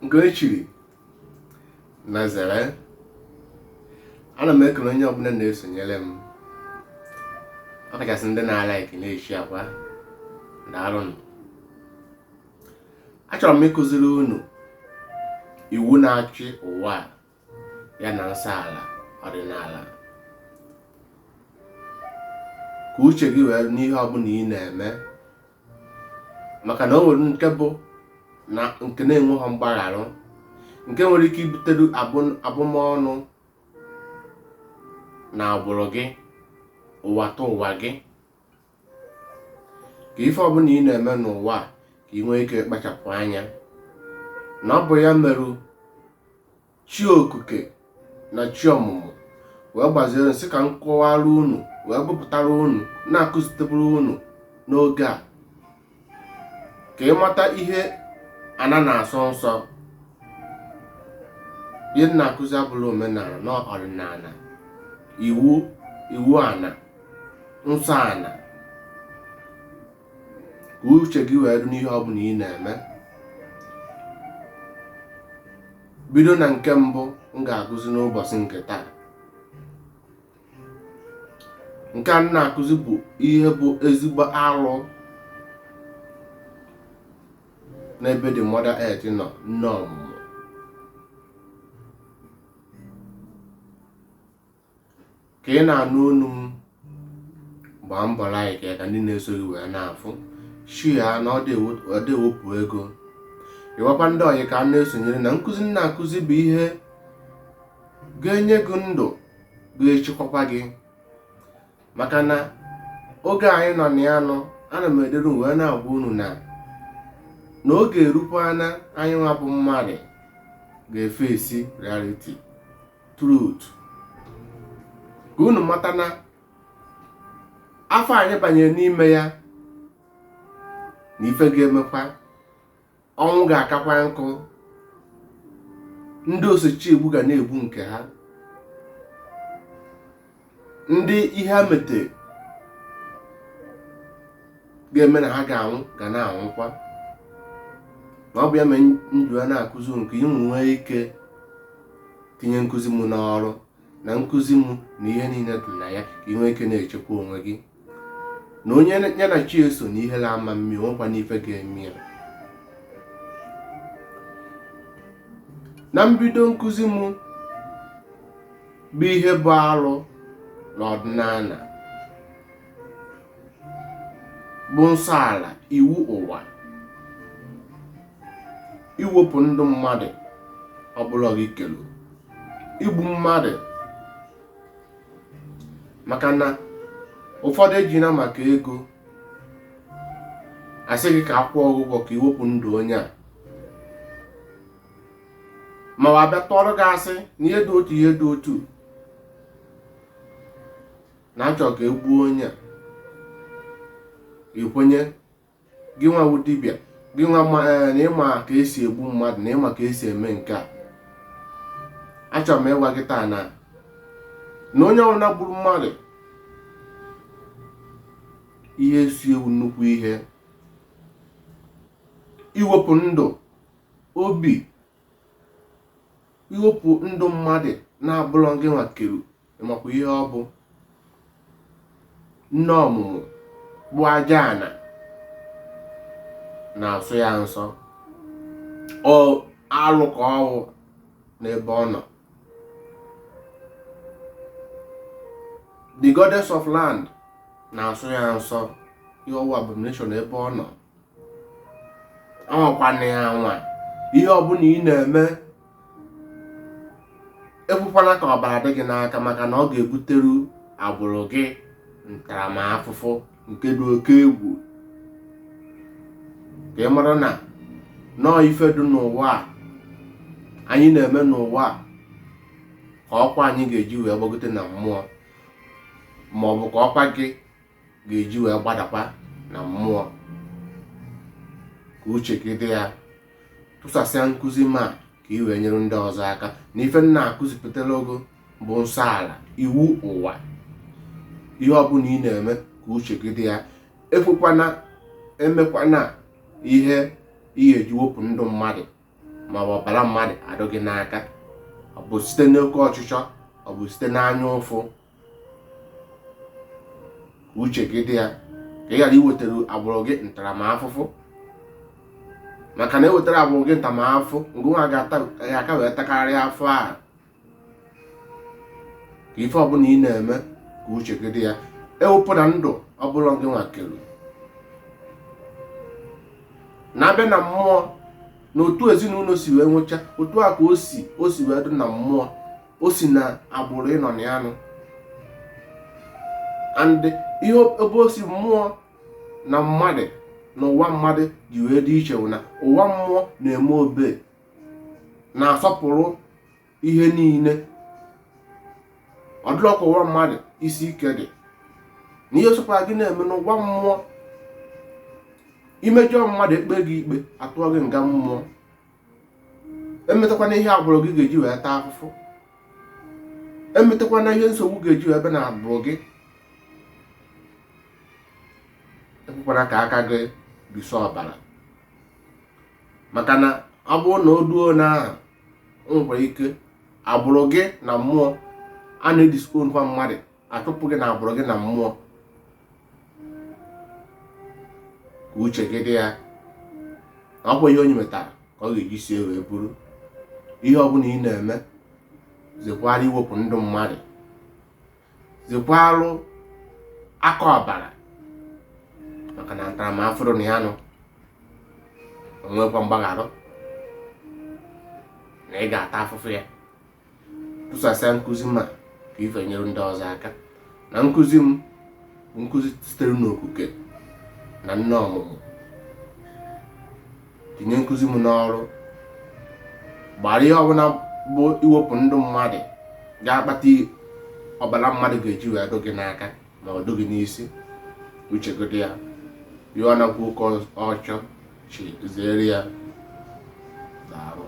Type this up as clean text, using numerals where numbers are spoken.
Nke e chiri na zere, ana m ekele onye ọbụla na-esonyere m, ọkachasị ndị na-alike, na-eshare kwa. Daalụnụ. Achọrọ m ịkụziri unu iwu na-achị ụwa a, ya na nsọ ala ọdịnala, ka uche gị wee n'ihe ọbụla ị na-eme, maka na o nwere nke bụ na nke na-enweghị mgbagharụ, nke nwere ike ibutere abụmọnụ na agbụrụ gị, ụwa ta ụwa gị. Ka ife ọbụla ị na-eme n'ụwa a, ka ị nwee ike kpachapụ anya na ọ bụ ya merụ chi okuke na chi ọmụmụ wee gbaziere nsị ka m kọwara unu, wee gụpụtara unu, na-akụziteburu unu n'oge a, ka ị mata ihe ana na-asọ nsọ. Ihe m na-akụzi abụrọ omenala na ọdịnala, iwu, iwu ana, nsọ ana, ka uche gị wee dị n'ihe ọbụla ị na-eme. Bido na nke mbụ m ga-akụzi n'ụbọchị nke taa. Nke a m na-akụzi bụ ihe bụ ezigbo alụ n'ebe the mother earth nọ, nne ọmụmụ. Ka ị na-anụ onu m, gbaa mbọ like ya ka ndị na-eso gị wee na-afụ, share na ọ dị ewepụ ego. Ịwakwa ndị ọyị ka a na-esonyere na nkụzi m na-akụzi bụ ihe ga-enye gị ndụ, ga-echekwakwa gị, maka na oge anyị nọ na ya nọ, ana m edere wee na-agwa unu na na oge erukwana anyị nwa bụ mmadụ ga-efesi reality, truth, ka unu mata na afọ anyị banyere n'ime ya na ife ga-emekwa, ọnwụ ga-akakwa nkụ, ndị osochi egbu ga na-egbu nke ha, ndị ihe ha mete ga-eme na ha ga-anwụ ga na-anwụkwa. Na ọ bụ ya mere m ji wee na-akụzi nke ị nwee ike tinye nkụzi m n'ọrụ, na nkụzi m na ihe niile dị na ya, ka ị nwee ike na-echekwa onwe gị, na onye ya na chi eso na ihe la-ama mmiri nwekwa n'ife ga-eme ya. Na mbido nkụzi m bụ ihe bụ alụ n'ọdịnala, bụ nsọ ala, iwu ụwa, iwepụ ndụ mmadụ ọ bụla gị kelu, igbu mmadụ, maka na ụfọdụ ejina maka ego asị gị ka a kwụọ ụgwọ ka iwepụ ndụ onye a, ma wa bịa tụọrọ gị asị na ihe dị otu, ihe dị otu, na achọ ka e gbuo onye a, ikwenye. Gị nwa wụ dibịa, gị nwa na ịma ka esi egbu mmadụ, na ịma ka esi eme nke a, achọrọ m ịgwa gị taa na na onye ọbụla gburu mmadụ, ihe esi ewu nnukwu ihe iwepụ ndụ obi, iwepụ ndụ mmadụ na-abụrọ gị nwa keru. Ịmakwa ihe ọ bụ? Nne ọmụmụ bụ aja ana na-asụ ya nsọ, ọ alụ ka ọ wụ n'ebe ọ nọ. The goddess of land na-asụ ya nsọ, ihe ọ wụ abomination ebe ọ nọ. Anwakwana ya anwa. Ihe ọbụla ị na-eme, ekwekwana ka ọbara dị gị n'aka, maka na ọ ga-ebuteru agbụrụ gị ntaramahụhụ nke dị oke egwu. Ka ị mara na nọọ ife dị n'ụwa a anyị na-eme n'ụwa a, ka ọkwa anyị ga-eji wee gbagote na mmụọ, ma ọ bụ ka ọkwa gị ga-eji wee gbadakwa na mmụọ. Ka uche gị dị ya. Tụsasịa nkụzi ma ka ị wee nyere ndị ọzọ aka na ife m na-akụzipụtara ogo bụ nsọ ala, iwu ụwa. Ihe ọbụla ị na-eme, ka uche gị dị ya. Ekwekwana, emekwana ihe ị ga-eji wepụ ndụ mmadụ. Ma ọ bụ ọbara mmadụ adụ gị n'aka, ọ bụ site n'oke ọchịchọ, ọ bụ site n'anya ụfụ. Ka uche gị dị ya, ka ị ghara iwetara agbụrụ gị ntaramahụhụ, maka na ewetara agbụrụ gị ntaramahụhụ, ngụnwa ga-aka wee takarịa afụfụ ahụ. Ka ife ọbụla ị na-eme, ka uche gị dị ya. Ewepụ na ndụ ọbụla gị nwa kelu na-abịa na mmụọ na otu ezinụlọ si wee nwecha, otu a ka o si wee dị na mmụọ, o si na agbụrụ ịnọ na ya nụ. And ihe ebe o si mmụọ na mmadụ na ụwa mmadụ ji wee dị iche bụ na ụwa mmụọ na-eme obe, na-asọpụrụ ihe niile. Ọ dịrọ ka ụwa mmadụ isi ike dị na ihe sọkwara gị na-eme n'ụwa mmụọ. Imejọ mmadụ, ekpe gị ikpe, atụọ gị nga mmụọ. Emetakwana ihe agbụrụ gị ga-eji wee taa afụfụ. Emetakwana ihe nsogbu ga-eji wee bịa na agbụrụ gị. Ekwekwana ka aka gị bisa ọbara, maka na ọ bụrụ na o duo na ahụ, o nwekwara ike agbụrụ gị na mmụọ a na-edisown kwa mmadụ, achụpụ gị na agbụrụ gị na mmụọ. Ka uche gị dị ya na ọkwa ihe onye metara ka ọ ga-eji sie wee buru. Ihe ọbụla ị na-eme, zekwara iwepụ ndụ mmadụ, zekwarụ aka ọbara, maka na ntaramahụhụ na ya nọ onwekwa mgbagharụ na ị ga-ata afụfụ ya. Tụsasịa nkụzi ma ka ife nyere ndị ọzọ aka na nkụzi m bụ nkụzi sitere n'okwuke na nne ọmụmụ. Tinye nkụzi m n'ọrụ, gbara ihe ọbụla bụ iwepụ ndụ mmadụ ga-akpata ọbara mmadụ ga-eji wee dụ gị n'aka ma ọ dụ gị n'isi. Uche gị dị ya. Ihe ọ nakwu oke ọchọ chi zere ya. Daalụ.